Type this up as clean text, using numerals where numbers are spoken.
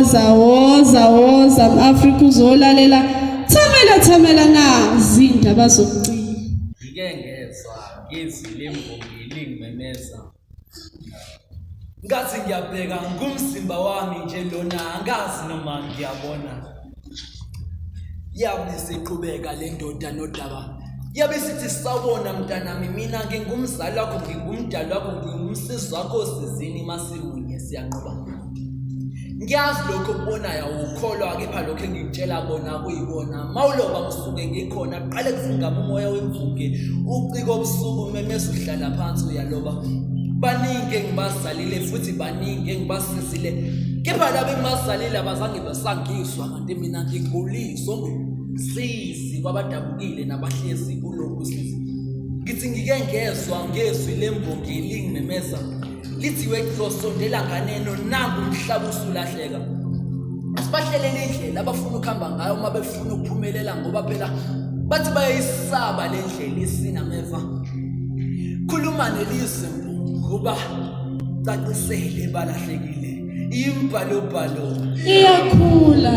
Woza woza woza mAfrika uzolalela thamela thamela nazi indaba zobuciko. Ngike ngezwa ngizwi lembongi lingimemeza. Ngathi ngiyabheka ngumzimba wami nje lona angazi noma ngiyabona. Yabe isiqhubeka le ndoda nodaba. Yabe isithi sawubona mntanami mina ngingumzali wakho ngingumdali wakho ngingumsizi wakho osizini masimunye siyaqhuba. Ngiyazi lokho okubonayo awukholwa kepha lokho engikutshela kona kuyikona. Mawuloba ngisuke ngikhona kuqale kuvungama umoya wemvuke uciko obusuku umemeza uhlala phansi uyaloba. Baningi engibazalile futhi baningi engibasizile kepha laba engibazalile abazange basangizwa kanti mina ngiguliswa ngumsizi kwabadabukile nabahlezi kulokhu sizi. Ngithi ngike ngezwa ngezwi lembongi lingimemeza lithi wexosondela nganeno nangu umhlaba usulahleka asibahlelele indlela abafuna ukuhamba ngayo uma befuna ukuphumelela ngoba phela bathi bayayisaba le ndlela isinameva khuluma nelizwe ngoba cacisele balahlekile imbhalobhalo Iyakhula.